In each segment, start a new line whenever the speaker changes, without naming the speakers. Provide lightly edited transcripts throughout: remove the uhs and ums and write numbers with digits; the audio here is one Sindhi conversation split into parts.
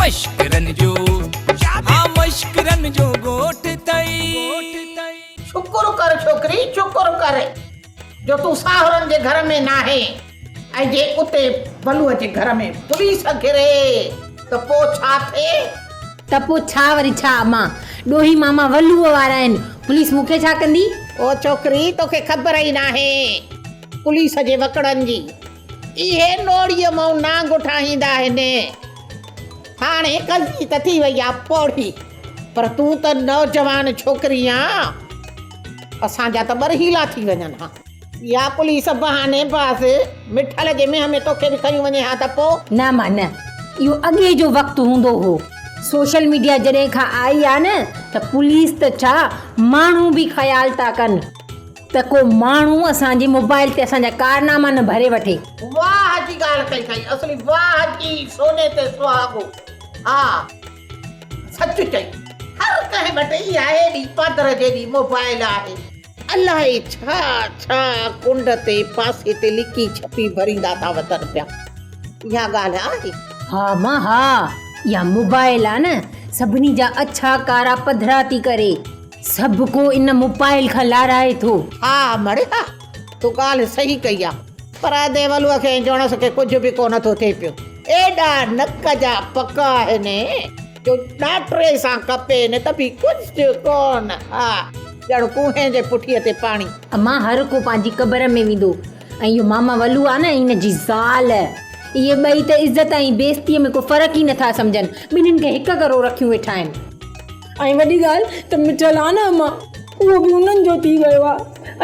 مشڪرن جو ها مشڪرن جو ڳوٺ ٿئي.
شڪر ڪر ڇوڪري شڪر ڪر جو تون ساهرن جي گهر ۾ ناهين ۽ جي اتي بلوء جي گهر ۾ پوليس گهري ته پوء ڇا ٿئي؟
ته پوء ڇا وري ڇا امان، ڏوهي ماما ولوء وارا آهن، پوليس مون کي ڇا ڪندي؟
او ڇوڪري توکي خبر ئي ناهي پوليس جي وڪڙن جي، اهي نوڙيء مان نانگ ٺاهيندا آهن. هاڻي قضي ته ٿي وئي آ پوڙهي، پر تون ته نوجوان ڇوڪري آن، اسان جا ته ٻرهيلا ٿي وڃن ها. اها پوليس بهاني باز مٺل جي منهن ۾ توکي به کنيون وڃي ها ته پوء؟
نه مان نه، اهو اڳي جو وقت هوندو هو، سوشل ميڊيا جڏهن کان آئي آ نه ته پوليس ته ڇا ماڻهو به خيال ٿا ڪن ته ڪو ماڻهو اسان جي موبائل تي اسان جا ڪارناما نه ڀري وٺي.
واهه جي ڳالهه ڪئي اٿئي، اصلي واهه جي سوني تي سهاڳو. ها سچ چئي، هر ڪنهن وٽ اها ايڏي پادر جيڏي موبائل آهي. الائي ڇا ڇا ڪنڊ تي پاسي تي لڪي ڇپي ڀريندا ٿا وتن پيا. اها ڳالهه آهي.
ها مان ها، اها موبائل آ نه، سڀني جا اڇا ڪارا پڌرا ٿي ڪري. سڀ ڪو ان موبائل کان لارائي ٿو.
ها مڙي ها، تو ڳالهه صحيح ڪئي آ، پر ادي ولوء کي ۽ جوڻس کي ڪجهه به ڪونه ٿو ٿئي پيو. ايڏا نڪ جا پڪا آهن جو ڏاٽري سان ڪپين ته به ڪجهه ڪونه. ها ڄڻ ڪوهين جي پٺيء تي پاڻي.
امان هر ڪو پنهنجي قبر ۾ ويندو ۽ اهو ماما ولو آ نه ۽ ان جي زال اهي ٻئي ته عزت ۽ بيعزتيء ۾ ڪو فرق ئي نٿا سمجهن. ٻنهين کي هڪ ڪرو رکيون ويٺا آهن.
۽ وڏي ڳالهه ته مٺل آ نه امان اهو به انهن جو ٿي ويو آ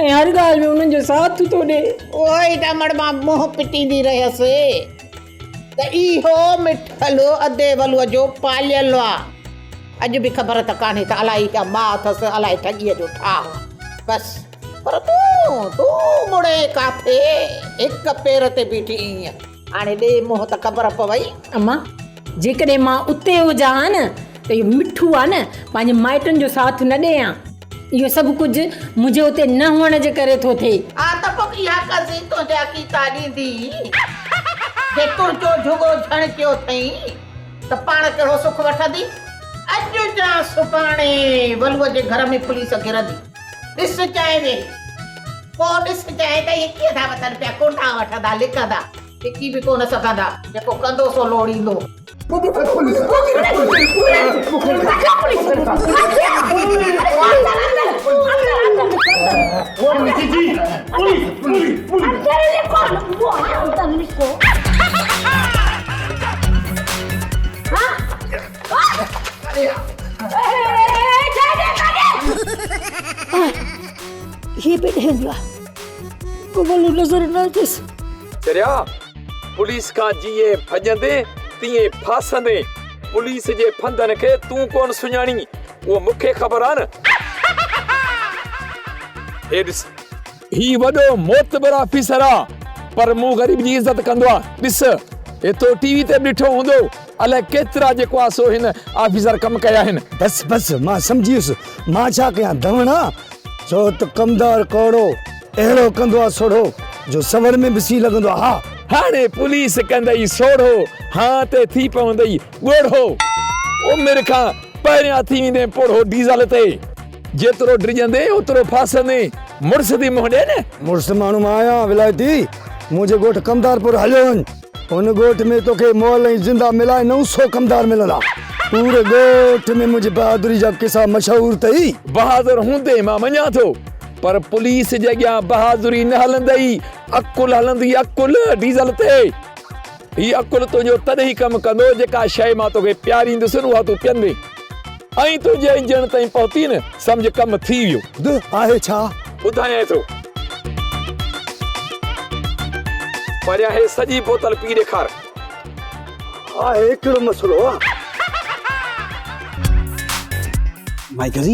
۽ هر ڳالهه ۾ انهن جو ساٿ ٿو ڏي.
اهو ئي ته امڙ مان منهن پٽيندي رهيس ته اهو مٺل ادي ولوء جو پاليل آ. اڄ به خبر ته ڪانهي ته الائي اها ماء اٿس الائي ٺڳيء جو ٺاهه آ. بس پر تون، تون مڙئي ڪاٿي هڪ پير تي بيٺي ائين. هاڻي ڏي منهن ته خبر پوئي.
امان جيڪڏهن مان اتي هجان ها نه ته اهو مٺو آ نه پنهنجي مائٽن جو ساٿ نه ڏئي ها. اهو سڀ ڪجهه منهنجي اتي نه هئڻ جي ڪري ٿو ٿئي.
ها ته پوء اها قضي تنهنجا ڪيتا ڏيندي. جي تنهنجو جهڳو جهڻڪيو اٿئي ته پاڻ ڪهڙو سک وٺندي. اڄ يا سڀاڻي ولوء جي گهر ۾ پوليس گهرندي. ڏسجانء ويهي. پوء ڏسجانء ته اهي ڪيئن ٿا وتن پيا ڪونڊا وٺندا لڪندا. لڪي به ڪونه سگهندا. جيڪو ڪندو سو لوڙيندو.
هي به ڏهندو آ. ڪو ولو نظر نه اچيس.
چريا! پوليس کان جيئن ڀڄندين تيئن ڦاسندين. پوليس جي ڦندن کي تون ڪونه سڃاڻين، اهو مون کي خبر آ نه. هي ڏس. هي وڏو معتبر آفيسر آ، پر مون غريب جي عزت ڪندو آ. ڏس، هي تو ٽي وي تي به ڏٺو هوندو، الائي ڪيترا جيڪو آ سو هن آفيسر ڪم ڪيا آهن.
بس بس، مان سمجهي ويس. مان ڇا ڪيان ڌوڻا؟ ڇو ته ڪمدار ڪوڙو اهڙو ڪندو آ سوڙهو جو سوڙ ۾ به سين لڳندو آ ها.
هاڻي پوليس ڪندئي سوڙهو هان تي ٿي پوندئي ڳوڙهو. عمر کان پهريان ٿي ويندين پوڙهو ڊيزل تي. جيترو ڊڄندين اوترو ڦاسندين مڙس ٿي منهن ڏي نه.
مڙس ماڻهو مان آهيان ولايتي منهنجي ڳوٺ ڪمدارپور هليو وڃ. هن ڳوٺ ۾ توکي مئل ۽ زنده ملائي 900 ڪمدار ملندا. پوري ڳوٺ ۾ منهنجي بهادري جا قصا مشهور اٿئي.
بهادر هوندين مان مڃان ٿو، پر پوليس جي اڳيان بهادري نه هلندئي، عقل هلندي عقل، ڊيزل تي. هي عقل تنهنجو تڏهن ئي ڪم ڪندو جيڪا شيء مان توکي پياريندس نه اها تون پيئندين ۽ تنهنجي انجڻ تائين پهتي نه سمجهه ڪم ٿي ويو.
ٻڌ آهي ڇا؟
ٻڌايانء ٿو. پريان هي سڄي بوتل پي ڏيکار.
آهي هڪڙو مسئلو آ.
مائي قاضي،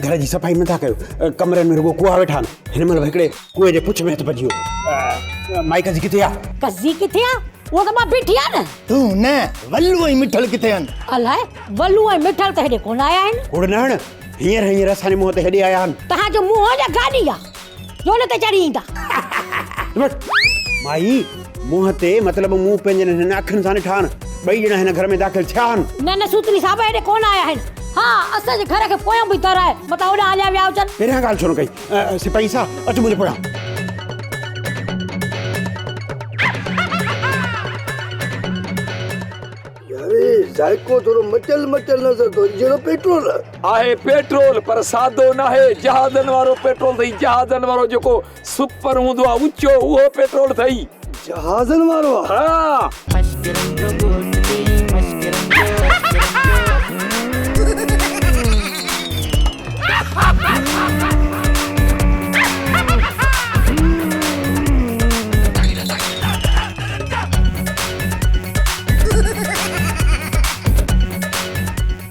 گهر جي صفائي نٿا ڪيو، ڪمرن ۾ رڳو ڪوئا ويٺا آهن. هن مهل به هڪڙي ڪوئي جي پڇ ۾ هٿ پئجي ويو. مائي قاضي ڪٿي آ؟
قاضي ڪٿي آ؟ اهو ته مان بيٺي آهيان نه.
تون نه، ولو ۽ مٺل ڪٿي آهن؟
الائي، ولو ۽ مٺل ته هيڏي ڪونه آيا آهن.
ڪوڙ نه هڻ، هينئر هينئر اسان جي منهن تي هيڏي آيا آهن.
توهان جو منهن يا گاڏي آ جو ان تي چڙهي ايندا.
مائي، منهن تي مطلب مون پنهنجن هنن اکين سان ڏٺا آهن. ٻئي ڄڻا هن گهر ۾ داخل ٿيا آهن.
نه نه سوتلي صاحب هيڏي ڪونه آيا آهن. ها اسان جي گهر کي پويان به در آهي، متان هوڏانهن هليا ويا هجن.
پهريان ڳالهه ڇو نه ڪئي؟ سپاهي صاحب اچ منهنجي پويان.
يار ذائقو ٿورو مٽيل مٽيل نظر ٿو اچي جهڙو پيٽرول.
آهي پيٽرول پر سادو ناهي جهازن وارو پيٽرول اٿئي جهازن وارو جيڪو سپر هوندو آهي اوچو اهو پيٽرول اٿئي.
جهازن وارو آ.
ها.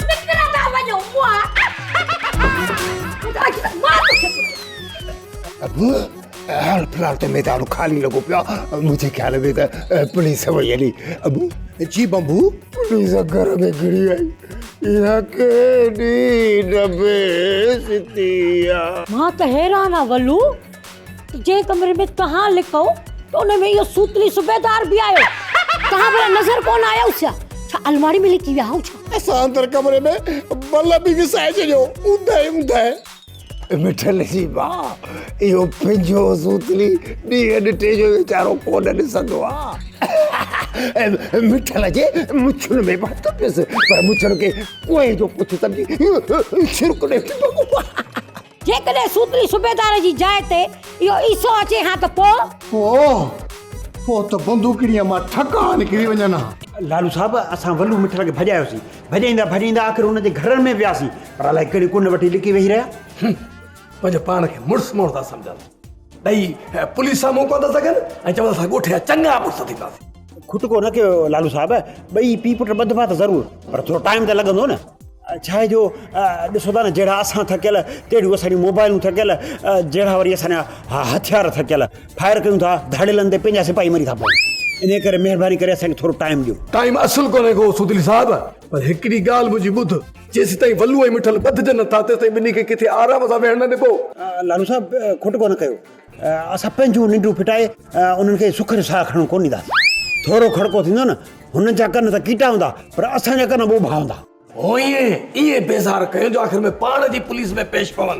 نڪرندا وڃو مئا. ٻڌاء ته مان توکي پٽيان.
ابو حال في الحال ته ميدان خالي لڳو پيو آ منهنجي خيال ۾ ته پوليس وئي هلي. ابو
جي بمبو.
پوليس گهر ۾ گهڙي آئي اها ڪيڏي نه بي عزتي آ.
مان ته حيران آ ولو. جنهن ڪمري ۾ توهان لڪئو ته ان ۾ اهو سوتلي صوبيدار به آيو. توهان ڀلا نظر ڪونه آيائوس ڇا؟ ڇا الماڙي ۾ لڪي ويا هئو ڇا؟
اسان اندر ڪمري ۾ بلب به وسائي ڇڏيو، اوندهه ئي اوندهه.
مٺل جي ڀاء، اهو پنهنجو سوتلي ڏينهن ڏٺي جو ويچارو ڪونه ڏسندو آ. مٺل جي مڇن ۾ به هٿ پيس، پر مڇن کي ڪوئي جو پڇ سمجهي ڇرڪ ڏئي ڀڳو.
جيڪڏهن سوتلي صوبيدار جي جاء تي اهو عيسو اچي ها ته پوء؟
پوء؟ پوء ته بندوقڙيء مان ٺڪا نڪري وڃن ها.
لالو صاحب، اسان ولو مٺل کي ڀڄايوسين. ڀڄائيندا ڀڄائيندا آخر هن جي گهرن ۾ وياسين، پر الائي ڪهڙي ڪنڊ وٺي لڪي ويهي رهيا.
هن، پنهنجو پاڻ کي مڙس ماڻهو ٿا سمجهن. ڏئي پوليس سامهون ڪونه ٿا سگهن ۽ چون ٿا اسان ڳوٺ جا چڱا مڙس ٿينداسين.
کٽڪو نه ڪيو لالو صاحب، ٻئي پيء پٽ ٻڌبا ته ضرور، پر ٿورو ٽائيم ته لڳندو نه. ڇا آهي جو ڏسو ٿا نه جهڙا اسان ٿڪيل تهڙيون اسان جون موبائلون ٿڪيل جهڙا وري اسان جا هٿيار ٿڪيل فائر ڪيون ٿا ڌاڙيلن تي پنهنجا سپاهي مري ٿا پون انهي ڪري مهرباني ڪري اسان کي ٿورو ٽائيم ڏيو.
ٽائيم اصل ڪونهي ڪو سودلي صاحب پر هڪڙي ڳالهه منهنجي ٻڌ جيسيتائين ولو ۽ مٺل ٻڌجن نه ٿا تيستائين ٻنهي کي ڪٿي آرام سان ويهڻ نه ڏبو.
لالو صاحب کوٽ ڪونه ڪيو اسان پنهنجون ننڊون ڦٽائي انهن کي سک جو ساهه کڻڻ ڪونه ڏينداسين ٿورو کڙڪو ٿيندو نه هنن جا ڪن ته ڪيٽا هوندا پر اسان جا ڪن ٻوڀا هوندا.
هو ائين ائين بيزار ڪيون جو آخر ۾ پاڻ جي پوليس ۾ پيش پون.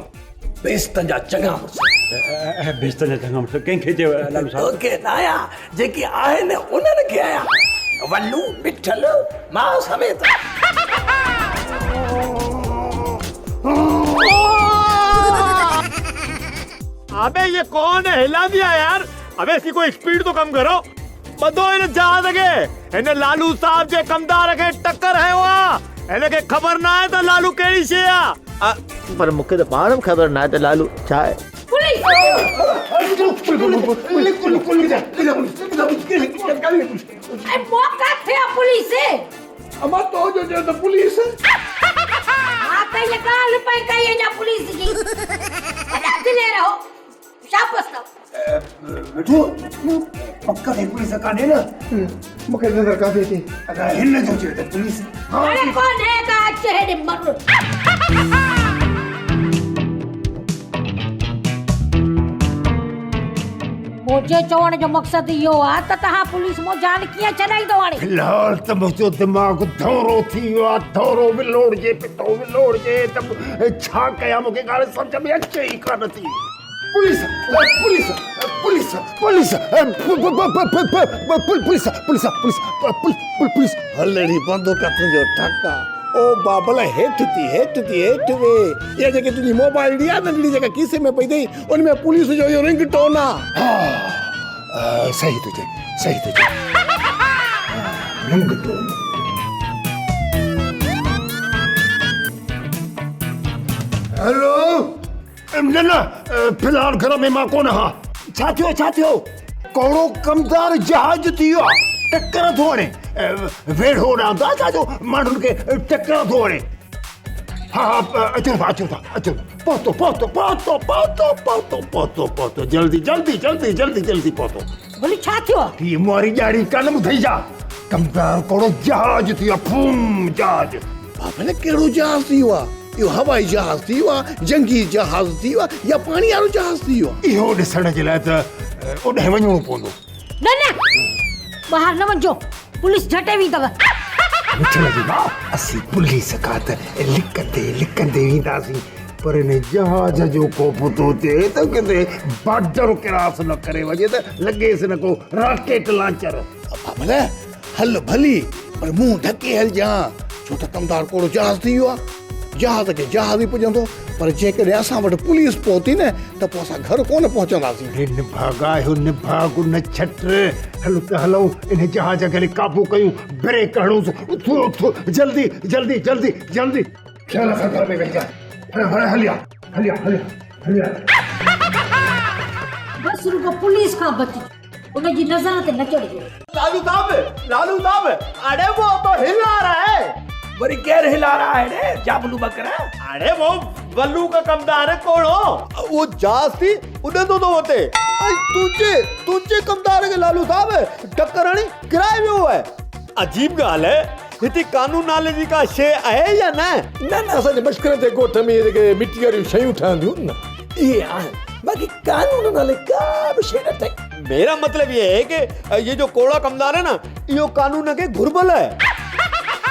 بيستن جا چڱا مڙس.
بيستن جا چڱا مڙس ڪنهن کي چيو لالو صاحب؟
توکي نه آيا جيڪي آهن انهن کي آيا. ولو، مٺل، مان سميت.
ابي يي ڪون هلا ديا يار ابي اسڪي ڪوئي اسپيڊ تو ڪم ڪرو. ٻڌو هن جهاز کي هن لالو صاحب جي ڪمدار کي ٽڪر هنيو آ هن کي خبر ناهي ته لالو ڪهڙي شيء آ.
پر مون کي ته پاڻ به خبر ناهي ته لالو ڇا آهي.
۽ پوء ڪاٿي آ پوليس؟
امان تو جو چيو ته پوليس.
ها ته هيء ڳالهه پئي ڪئي اڃا پوليس جي. وڏا دلير هو. شابس اٿو.
مٺو پڪ ۾ پوليس ڪانهي نه؟
مون کي نظر ڪانه ٿي اچي.
اگر هن جو چيو ته پوليس.
اڙي ڪونهي ته اچ هيڏي مر. منهنجي چوڻ جو مقصد اهو آ ته توهان پوليس مون جان ڪيئن ڇڏائيندو هاڻي؟
في الحال ته منهنجو دماغ ڌورو ٿي ويو آ، ڌورو ولوڙجي پتو ولوڙجي ته ڇا ڪيان مون کي ڳالهه سمجهه ۾ اچي ئي ڪانه ٿي.
Police police police
police police police police.
هلڙي بندوق تنهنجو ٺڪ آ. او بابل هيٺ ٿي هيٺ ٿي هيٺ وي. اها جيڪي تنهنجي موبائل ڏي آ ننڍڙي جيڪا کيسي ۾ پئي اٿئي ان ۾ پوليس جو اهو رنگ ٽون آ.
ها صحيح ٿو چئي صحيح ٿو چئي رنگ ٽون. هيلو نه نه في الحال گهر ۾ مان ڪونه هان. ڇا ٿيو ڇا ٿيو؟ ڪهڙو ڪمدار جهاز ٿي ويو آ ٽڪر ٿو هڻي ويڙهو راند آ ڇا جو ماڻهن کي ٽڪر ٿو هڻي. ها ها اچون ٿا اچون ٿا اچون ٿا پهتو پهتو پهتو پهتو پهتو پهتو پهتو جلدي جلدي جلدي جلدي جلدي پهتو.
ڀلي ڇا ٿيو آ؟
هي ماري ڄاڙي ڪانه ٻڌئي ڇا؟ ڪمدار ڪهڙو جهاز ٿي ويو آ ڦوم جهاز.
بابل ڪهڙو جهاز ٿي ويو آ؟ اهو هوائي جهاز ٿي ويو آ، جنگي جهاز ٿي ويو آ يا پاڻي وارو جهاز ٿي ويو آ؟
اهو ڏسڻ جي لاء ته اوڏانهن وڃڻو پوندو.
نه نه ٻاهر نه وڃجو پوليس جهٽي ويندو.
مٺل جي ماء، اسين پوليس کان ته لڪندي لڪندي وينداسين، پر ان جهاز جو ڪو پتو ٿئي ته ڪٿي بارڊر ڪراس نه ڪري وڃي ته لڳيس نه ڪو راڪيٽ لانچر.
بابل، هل ڀلي، پر منهن ڍڪي هلجان، ڇو ته ڪمدار ڪوڙو جهاز ٿي ويو آهي. جهاز کي جهاز ئي پڄندو، پر جيڪڏهن اسان وٽ پوليس پهتي نه ته پوء اسان گهر ڪونه پهچنداسين.
اڙي نڀاڳا آهيو نڀاڳ نه ڇٽ. هلو ته هلون ان جهاز کي هلي قابو ڪيون، بريڪ هڻونس، اٿ اٿ جلدي جلدي جلدي جلدي. خيال سان گهر ۾ ويهجان. هاڻي هاڻي هليا هليا هليا هليا.
بس رڳو پوليس کان بچجو، ان جي نظر تي نه چڙهجو.
لالو صاحب لالو صاحب اڙي وو تو هلا رها هي.
وري ڪير هلا رها هي ري جابلو ٻڪرا.
اڙي وو ولو ڪا ڪمدار ڪوڙو. اهو جهاز ٿي اڏندو ٿو وتي ۽ تنهنجي تنهنجي ڪمدار کي لالو صاحب ٽڪر هڻي ڪرائي ويو آهي. عجيب ڳالهه آهي هتي قانون نالي جي ڪا شيء آهي يا نه؟
نه نه اسان جي مشڪرن جي ڳوٺ ۾ جيڪي مٽي واريون شيون ٺهنديون آهن نه اهي آهن باقي قانون نالي ڪا به شيء نه ٺهي.
ميرا مطلب يي هي ڪي يي جو ڪوڙا ڪمدار هي نه اهو قانون کي گهربل هي.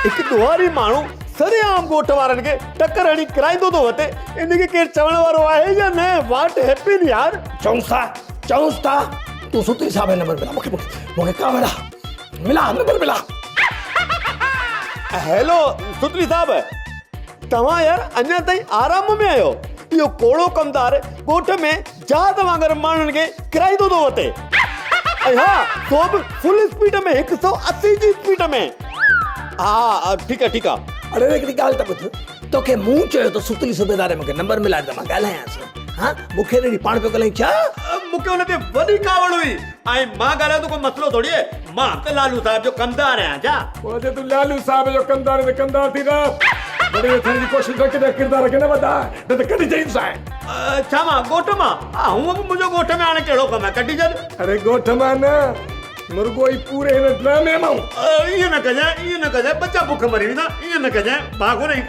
هڪ ڏوهاري ماڻهو سرعام ڳوٺ وارن کي ٽڪر هڻي ڪرائيندو ٿو وتي ان کي ڪير چوڻ وارو آهي يا نه واٽ هيپن يار.
چئونس ٿا چئونس ٿا تون ستري صاحب جو نمبر ملا مونکي مونکي ڪاوڙ آ ملا نمبر ملا.
هيلو ستري صاحب توهان يار اڃا تائين آرام ۾ آهيو اهو ڪوڙو ڪمدار ڳوٺ ۾ جهاز وانگر ماڻهن کي ڪرائيندو ٿو وتي ۽ ها سو به فل اسپيڊ ۾ هڪ سئو اسي جي اسپيڊ ۾ ها ها ٺيڪ آ ٺيڪ آ.
اڙي هڪڙي ڳالهه ته ٻڌ توکي مون چيو ته ستلي صوبيدار مونکي نمبر ملائي ته مان ڳالهايانس ها مونکي نه ڏي پاڻ پيو ڳالهائين ڇا؟
مونکي ان تي وڏي ڪاوڙ هئي ۽ مان ڳالهايو ته ڪو مسئلو ٿوري آهي مان ته لالو صاحب جو ڪمدار آهيان ڇا؟
پوء جي تون لالو صاحب جو ڪمدار آهين ته ڪمدار ٿي رهه. وڏيري ٿيڻ جي ڪوشش نه ڪجانء ڪردار کي نه وڌاء نه ته ڪڍي ڇڏيندوسانء.
ڇا مان ڳوٺ مان؟ ها هونء به منهنجو ڳوٺ ۾ هاڻي ڪهڙو ڪم آهي ڪڍي ڇڏ.
اڙي ڳوٺ مان نه مرڳو ئي پوري هن ڊرامي مان.
ائين نه ڪجانء ائين نه ڪجانء ٻچا بک مري ويندا ائين نه ڪجانء ڀاڳو رهي.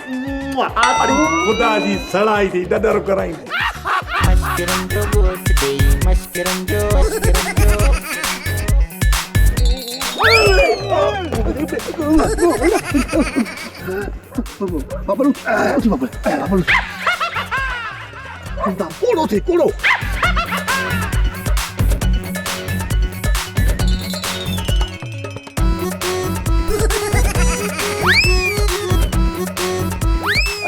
اڙي خدا جي سڙائي ٿي ڏڏر ڪرائيندي.
مشڪرن جو ڳوٺ ڏيئي مشڪرن جو مشڪرن جو.
بابل اٿ بابل بابل ڪوڙو ٿي ڪوڙو.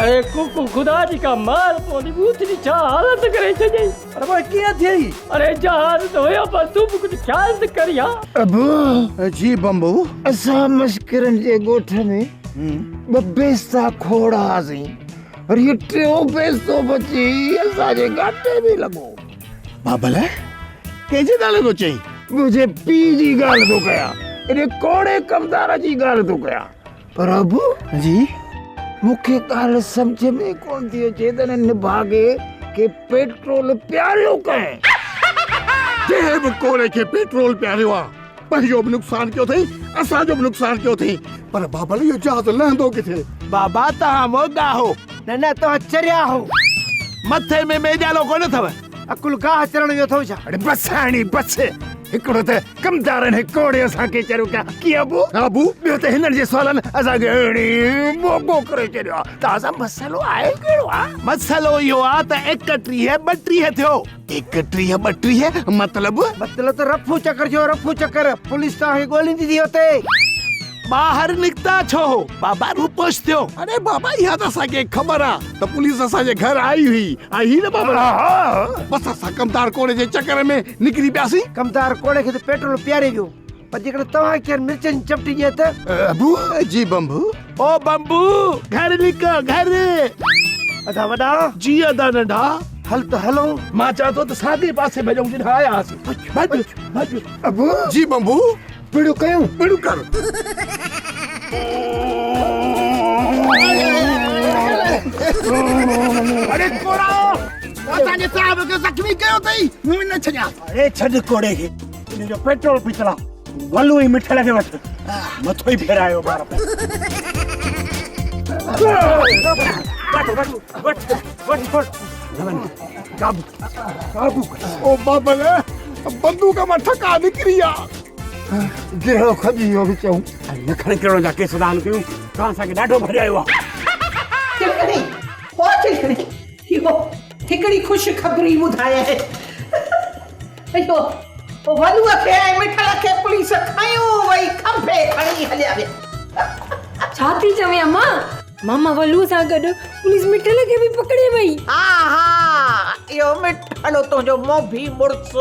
اي ڪوڪو خدا جي ڪا مار پوندي ٻوٿ جي ڇا حالت ڪري ڇڏيئي.
اڙي پوء ڪيئن ٿئي؟
اڙي جهاز ته هيو پر تون به ڪجهه خيال ته ڪر ها.
ابو.
جي بمبو.
اسان مشڪرن جي ڳوٺ ۾ ٻه بيستا کوڙ هئاسين پر هي ٽيون بيستو به اچي اسان جي ڳاٽي ۾ لڳو.
بابل ڪنهن جي نالي ٿو چئين؟
منهنجي پيء جي ڳالهه ٿو ڪيان، ان ڪوڙي ڪمدار جي ڳالهه ٿو ڪيان. پر ابو.
جي.
مون کي ڳالهه سمجهه ۾ ڪونه ٿي اچي ته ان نڀاڳي کي پيٽرول پياريو ڪنهن؟
جنهن به ڪوڙي کي پيٽرول پياريو آ، پنهنجو به نقصان ڪيو اٿئي، اسان جو به نقصان ڪيو اٿئي. پر بابل اهو جهاز لهندو ڪٿي؟
بابا توهان موڳا هو.
نه نه توهان چريا هو.
مٿي ۾ ميڄالو ڪونه اٿو.
عقل گاهه چرڻ ويو اٿو ڇا؟
اڙي بس هاڻي بس. هڪڙو ته ڪمدارن هي ڪوڙي اسان کي چريو ڪيا ڪيئن ابو؟
ابو.
ٻيو ته هنن جي سوالن اسان کي اهڙي موڳو ڪري ڇڏيو آ. توهان سان مسئلو آهي ڪهڙو آ؟
مسئلو اهو آ ته 31 32 ٿيو.
31 32 مطلب؟
مطلب ته رفو چڪر ٿيو رفو چڪر. پوليس توهان کي ڳوليندي ٿي اتي.
ٻاهر نڪتا ڇو هو؟ بابا روپوش ٿيو.
اڙي بابا اها ته اسان کي خبر آ ته پوليس اسان جي گهر آئي هئي. آئي هئي نه بابا؟
ها.
بس اسان ڪمدار ڪوڙي جي چڪر ۾ نڪري پياسين.
ڪمدار ڪوڙي کي ته پيٽرول پياري ويو پر جيڪڏهن توهان کي ڪير مرچن جي چپٽي ڏئي ته؟
ابو جي بمبو.
او بمبو گهر لڪ گهر.
ادا وڏا.
جي ادا ننڍا.
هل ته هلون.
مان چوان ٿو ته ساڳئي پاسي ڀڄون جڏهن آيا هئاسين. ڀڄ ڀڄ.
ابو.
جي بمبو.
پڙ ڪيون.
پڙ ڪر.
اڙي ڪوڙا اسان جي صاحب کي زخمي ڪيو اٿئي مون نه ڇڏيان.
اڙي ڇڏ ڪوڙي کي ان جو پيٽرول پيتل آ ولو ۽ مٺل کي وٺ مٿو ئي ڦيرايو ٻار.
وٺ وٺ وٺ وٺ وٺ
قابو قابو او بابل بندوق مان ٺڪا نڪري آ.
گرهه کڄي ويو وچئون.
نه کڻي ڪرڻ جا ڪيس دان ڪيون، توهان اسان کي ڏاڍو ڀڄايو آ.
چلڪڻي، او چلڪڻي، اهو هڪڙي خوش خبري ٻڌايانء. اهو ولوء کي ۽ مٺل کي پوليس کنيو وئي، کنڀي کڻي هليا ويا.
ڇا ٿي چوين امان؟ ماما ولوء سان گڏ پوليس مٺل کي به پڪڙي وئي.
ها ها، اهو مٺل تنهنجو موڀي مڙس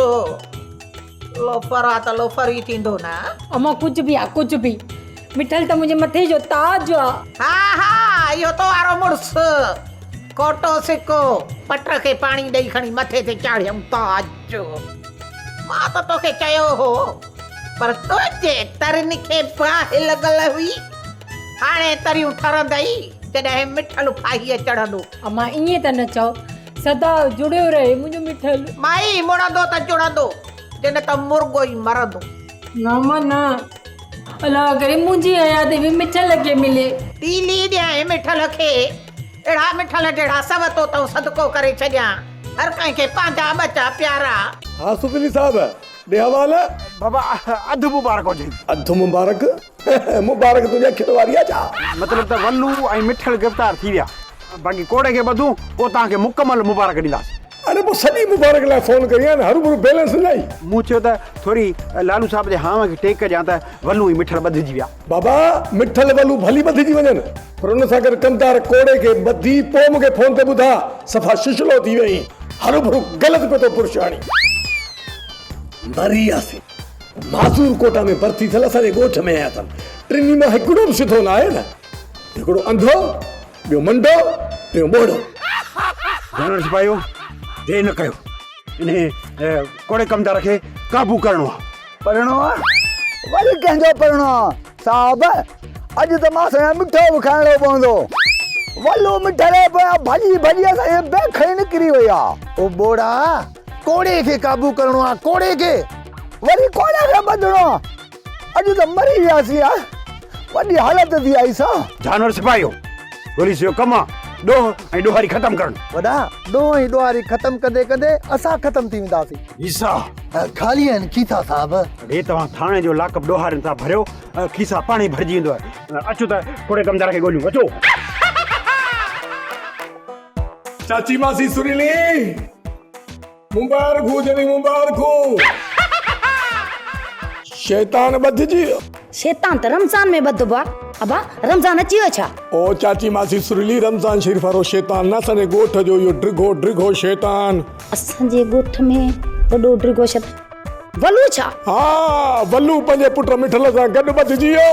لوفر آ ته لوفر ئي ٿيندو نه.
امان ڪجهه به آ ڪجهه به. مٺل ته منهنجي مٿي جو تاج آ.
ها ها اهو تو وارو مڙس. کوٽو سڪو پٽ کي پاڻي ڏئي کڻي مٿي تي چاڙهيم تاج. مان ته توکي چيو هو پر تنهنجي ترين کي باهه لڳل هئي. هاڻي تريون ٺرندئي جڏهن مٺل ڦاهيء چڙهندو.
امان ائين ته نه چئو. سدا جڙيو رهي منهنجو مٺل.
مائي مڙندو ته جڙندو، جي نه ته مرڳو ئي مرندو.
نه امان نه، الله ڪري منهنجي حياتي به مٺل کي ملي.
تيلي ڏيانء مٺل کي، اهڙا مٺل جهڙا سو تو تئون صدقو ڪري ڇڏيان، هر ڪنهن کي پنهنجا ٻچا پيارا.
ها سوتلي صاحب، ڏي حوالا.
بابا اڌ مبارڪ هجين.
اڌ مبارڪ؟ مبارڪ تنهنجي اکين واري آ ڇا؟
مطلب ته ولو ۽ مٺل گرفتار ٿي ويا. باقي ڪوڙي کي ٻڌون پوء توهان کي مڪمل مبارڪ ڏينداسين.
اڙي پوء سڄي مبارڪ لاء فون ڪئي آهي نه هروڀرو بيلنس نه آئي.
مون چيو ته ٿوري لالو صاحب جي هانء کي ٽيڪ ڏيان ته ولو ۽ مٺل ٻڌجي ويا.
بابا مٺل ولو ڀلي ٻڌجي وڃن پر ان سان گڏ ڪمدار ڪوڙي کي ٻڌي پوء مون کي فون تي ٻڌاء صفا ششلو ٿي وئين هروڀرو غلط پيو ٿو برش هڻين. مري وياسين. معذور ڪوٽا ۾ ڀرتي ٿيل اسان جي ڳوٺ ۾ آيا اٿن. ٽنهي مان هڪڙو به سڌو نه آهي نه. هڪڙو انڌو، ٻيو منڊو، ٽيون ٻوڙو.
جانور سپاهيو، دير نه ڪيو. انهي ڪوڙي ڪمدار کي قابو ڪرڻو آ.
پرڻو آ؟ وري ڪنهن جو پرڻو آ؟ صاحب، اڄ ته مان سان مٺو به کائڻو پوندو. ولو مٺڙي پويان ڀڄي ڀڄي اسان جي بيک ئي نڪري وئي آ.
او ٻوڙا، ڪوڙي کي قابو ڪرڻو آ، ڪوڙي کي.
وري ڪوڙي کي ٻڌڻو آ. اڄ ته مري وياسين آ. وڏي حالت ٿي آئي سا.
جانور سپاهيو، پوليس جو ڪم آ ڏوهه ۽ ڏوهاري ختم ڪرڻ.
وڏا، ڏوهه ۽ ڏوهاري ختم ڪندي ڪندي اسان ختم ٿي وينداسين.
کيسا.
خالي آهن کيسا صاحب.
اڙي توهان ٿاڻي جو لاڪ اپ ڏوهارين سان ڀريو، کيسا پاڻهي ڀرجي ويندو. اچو ته ڪوڙي ڪمدار کي ڳوليون، اچو.
چاچي ماسي سريلي مبارڪون جني مبارڪون. شيطان ٻڌجي ويو.
شيطان ته رمضان ۾ ٻڌبو آ. ابا رمضان اچي ويو ڇا؟
او چاچي ماسي سريلي رمضان شريف وارو شيطان نه اسان جي ڳوٺ جو اهو ڊگهو ڊگهو شيطان.
اسان جي ڳوٺ ۾ وڏو ڊگهو شيطان ولو ڇا؟
ها ولو پنهنجي پٽ مٺل سان گڏ ٻڌجي ويو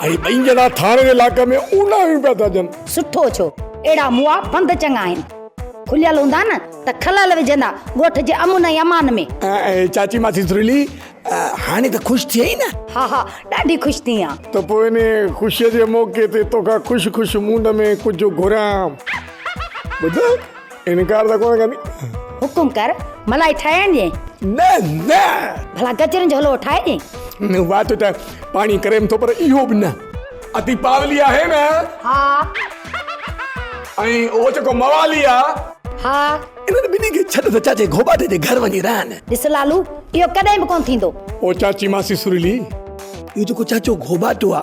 ۽ ٻئي ڄڻا ٿاڻي جي لاڪ ۾ اوناهيون پيا ٿا ڏين.
سٺو ڇو اهڙا مئا بند چڱا آهن. کليل هوندا نه ته خلل وجهندا ڳوٺ جي امن ۽ امان ۾.
چاچي ماسي سريلي هاڻي ته خوش ٿي آهين نه؟
ها ها ڏاڍي خوش ٿي آهيان.
ته پوء انهيء خوشيء جي موقعي تي توکان خوش خوش مونڊ ۾ ڪجهه گهريان. ٻڌ، انڪار ته ڪونه ڪندين؟
حڪم ڪر، ملائي ٺاهي آڻجين؟
نه نه.
ڀلا گجرن جو حلوو ٺاهي ڏين؟
وات ته پاڻي ڪريم ٿو پر اهو به نه. ادي پاولي آهي نه؟
ها.
۽ اهو جيڪو موالي آ.
ها.
انهن ٻنهي کي ڇڏ ته چاچي گهوٻاٽي جي گهر وڃي رهن.
ڏس لالو، اهو ڪڏهن به ڪونه ٿيندو.
او چاچي ماسي سريلي، اهو جيڪو چاچو گهوٻاٽو آ،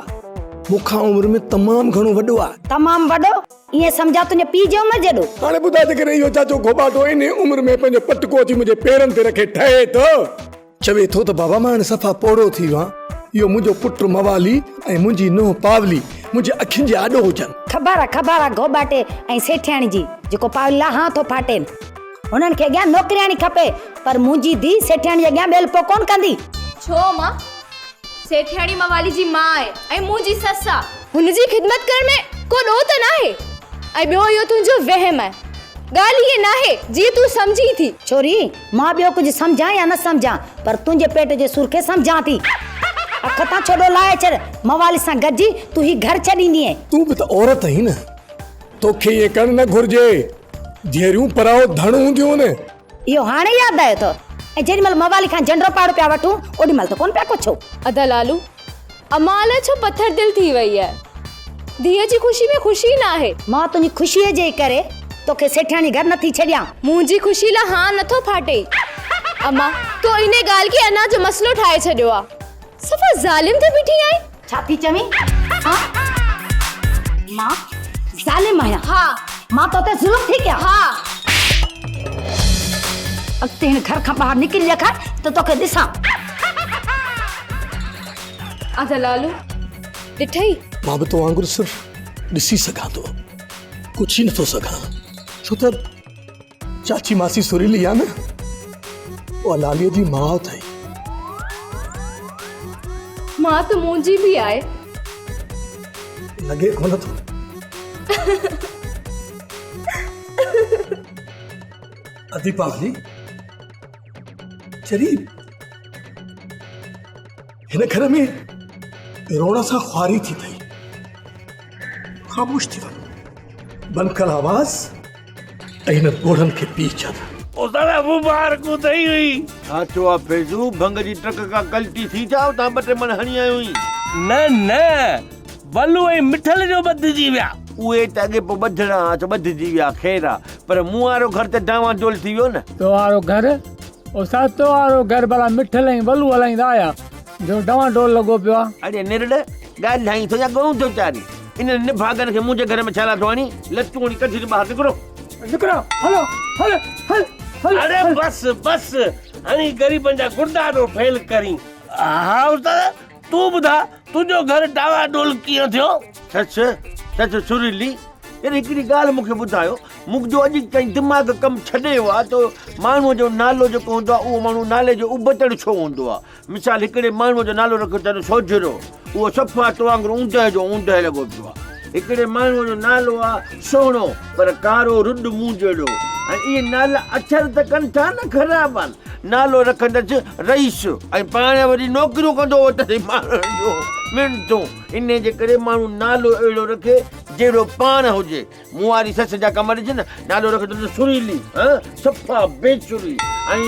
مون کان عمر ۾ تمام گهڻو وڏو آ.
تمام وڏو؟ ائين سمجهان تنهنجي پيء جي عمر جيڏو؟
هاڻي ٻڌاء جيڪڏهن اهو چاچو گهوٻاٽو انهي عمر ۾ پنهنجو پٽڪو اچي منهنجي پيرن تي رکي ٺهي ٿو. چوي ٿو ته بابا مان هاڻي صفا پوڙهو ٿي ويو آهيان، اهو منهنجو پٽ موالي ۽ منهنجي نونهن پاولي منهنجي اکين جي آڏو هجن.
خبر آ خبر آ گهوٻاٽي ۽ سيٺياڻي جي، جيڪو پاولي لاء هانء ٿو ڦاٽين. هنن کي اڳيان نوڪرياڻي کپي، پر منهنجي ڌيء سيٺياڻي جي اڳيان ٻيلپو ڪونه ڪندي.
ڇو امان؟ سيٺياڻي موالي جي ماء آهي ۽ منهنجي سس آ. هن جي خدمت ڪرڻ ۾ ڪو ڏوهه ته ناهي ۽ ٻيو اهو تنهنجو وهم آهي. ڳالهه ائين ناهي جيئن تون سمجهين ٿي.
ڇوري، مان ٻيو ڪجهه سمجهان يا نه سمجهان، پر تنهنجي پيٽ جي سور کي سمجهان ٿي. اک تان ڇوڏو لاهي ڇڏ، موالي سان گڏجي تون هي گهر ڇڏيندينء.
تون به ته عورت آهين نه، توکي ائين ڪرڻ نه گهرجي. ڌيئريون پرائو ڌڻ هونديون آهن.
اهو هاڻي ياد آيو اٿو؟ ۽ جيڏي مهل موالي کان جنڊو پاڙو پيا وٺون، اوڏي مهل ته ڪونه پيا ڪڇو.
ادا لالو، امان الائي ڇو پٿر دل ٿي وئي آهي. ڌيء جي خوشي ۾ خوش ئي ناهي.
مان تنهنجي خوشيء جي ڪري توکي سيٺياڻي گهر نٿي ڇڏيان.
منهنجي خوشي لاء هانء نٿو ڦاٽي. امان، تو انهي ڳالهه کي انا جو مسئلو ٺاهي ڇڏيو آ. صفا ظالم ٿي بيٺي آهين.
ڇا ٿي چوين؟ ها؟ مان ظالم آهيان؟
ها.
مان تو تي ظلم ٿي ڪيان؟
ها.
اڳتي هن گهر کان ٻاهر نڪري ڏيکار ته توکي ڏسان.
ادا لالو ڏٺئي؟
مان به تو وانگر صرف ڏسي سگهان ٿو، پڇي نٿو سگهان، ڇو ته چاچي ماسي سريلي آ نه، اها لاليء جي ماء اٿئي.
ماء ته منهنجي به آهي.
لڳي ڪونه ٿو. ادي پاولي، چري هن گهر ۾ روئڻ سان خواري ٿي ٿئي. خاموش ٿي وڃ. بند ڪر آواز ۽ هنن ڳوڙهن کي پي ڇڏ.
استاد مبارڪون اٿئي هئي.
ڇا ٿيو آ فيضو، ڀنگ جي ٽرڪ ڪا ڪلٽي ٿي ڇا اتان ٻه ٽي مڻ هڻي آيو آهين.
نه نه ولو ۽ مٺل جو ٻڌجي ويا.
اهي ته اڳي پوء ٻڌڻا ها سو ٻڌجي ويا خير آ پر مون وارو گهر ته ڊانوان ڊول ٿي ويو نه.
تو وارو گهر؟ استاد تو وارو گهر ڀلا مٺل ۽ ولو هلائيندا آيا جو ڊوان ڊول لڳو پيو آ.
اڙي نرڙ، ڳالهائين ٿو يا ڳئون ٿو چارين؟ انهن نڀاڳن کي منهنجي گهر ۾ ڇا لاء ٿو آڻين؟ لتون هڻي ڪڍي ڏي ٻاهر نڪرو.
نڪرو هلو هل هل هل.
اڙي بس بس هڻي غريبن جا گڙدا ٿو فيل ڪرين. ها استاد تون ٻڌاء تنهنجو گهر ڊانوان ڊول ڪيئن ٿيو؟
سچ سچ سريلي يار هڪڙي ڳالهه مون کي ٻڌايو منهنجو اڄ تائين دماغ ڪم ڇڏي ويو آهي ته ماڻهوء جو نالو جيڪو هوندو آهي اهو ماڻهو نالي جو ابتڙ ڇو هوندو آهي مثال هڪڙي ماڻهوء جو نالو رکيو اٿن سوجهرو، اهو صفا تو وانگر اوندهه جو اوندهه لڳو پيو آهي. هڪڙي ماڻهوء جو نالو آهي سهڻو، پر ڪارو رڏ مون جهڙو. ۽ اهي نالا اڇر ته ڪن ٿا نه خراب آهن. نالو رکندس رئيس ۽ پاڻ وري نوڪريون ڪندو وتندس ماڻهن جون منٿون. انهيء جي ڪري ماڻهو نالو اهڙو رکي جهڙو پاڻ هجي. مون واري سس جا ڪم ڏس نه، نالو رکيو اٿس سريلي، هان، صفا بي سري ۽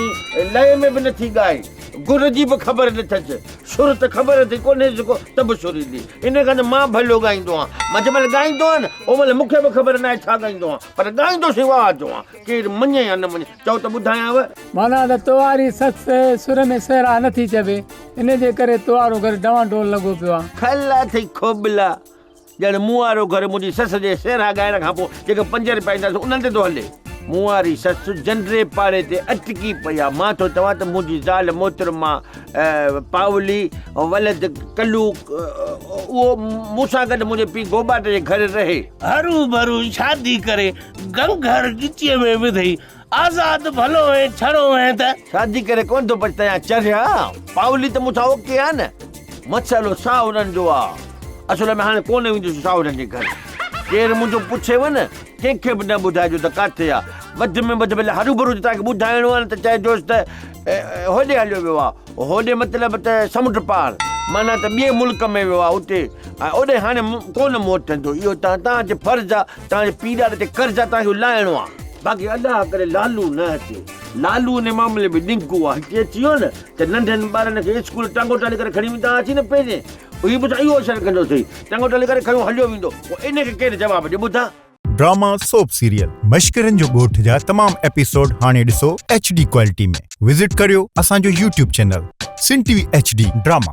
لئي ۾ به نٿي ڳائي، گر جي به خبر نه اٿس، سر ته خبر اٿئي ڪونهيس ڪو، ته به سريلي. ان کان ته مان ڀلو ڳائيندو آهيان. مان جنهن مهل ڳائيندو آهيان نه، ان مهل مون کي به خبر ناهي ڇا ڳائيندو آهيان، پر ڳائيندو سي واهه جو آهيان. ڪير مڃي يا نه مڃي، چئو ته ٻڌايانو.
معنيٰ ته تو واري سس سر ۾ سهرا نٿي چوي، ان جي ڪري تو وارو گهر ڊوان ڊول لڳو پيو آهي.
کل اٿئي کوٻلا. ڄڻ مون وارو گهر منهنجي سس جي سهرا ڳائڻ کان پوء جيڪي پنج رپيا ايندا سي انهن تي ٿو هلي. مون واري سس جنڊي پاڙي تي اٽڪي پئي آ. مان ٿو چوان ته منهنجي زال محترمه پاولي ولد ڪلو اهو مون سان گڏ منهنجي پيء گوٻاٽ جي گهر رهي.
هرو ڀرو شادي ڪري گنگهر ڳچيء ۾ وڌئي. آزاد ڀلو هئين ڇڙو هئين ته.
شادي ڪري ڪونه ٿو پڇتايان چريا. پاولي ته مون سان اوڪي آ نه. مسئلو ساهرن جو آ. اصل ۾ هاڻي ڪونه ويندس ساهرن جي گهر. ڪير منهنجو پڇيو نه، ڪنهن کي به نه ٻڌائجو ته ڪاٿي آ. وڌ ۾ وڌ ڀلي هروڀرو جي توهان کي ٻڌائڻو آ نه ته چئجوس ته هوڏي هليو ويو آ. هوڏي مطلب ته سمنڊ پار، معنيٰ ته ٻئي ملڪ ۾ ويو آ اتي ۽ اوڏي هاڻي ڪونه موٽندو. اهو توهان تي فرض آ، توهان جي پيء ڏاڏي تي قرض آ، توهان کي اهو لاهڻو آ. باقي الله ڪري لالو نه اچي. لالو ان معاملي ۾ ڏنگو آ. هتي اچي ويو نه ته ننڍن ٻارن کي اسڪول ٽانگو ٽالي ڪري کڻي ويندا هئاسين نه پهرين. هي به ته اهو اثر ڪندو اٿئي. ٽانگو ٽالي ڪري کنيو هليو ويندو. پوء ان کي ڪير جواب ڏي ٻڌاء.
ڊراما سوپ سيريل مشڪرن جو ڳوٺ جا تمام ايپيسوڊ هاڻي ڏسو ايڇ ڊي ڪوالٽي ۾ وزٽ ڪريو اسان جو YouTube channel Sindh T V H D drama.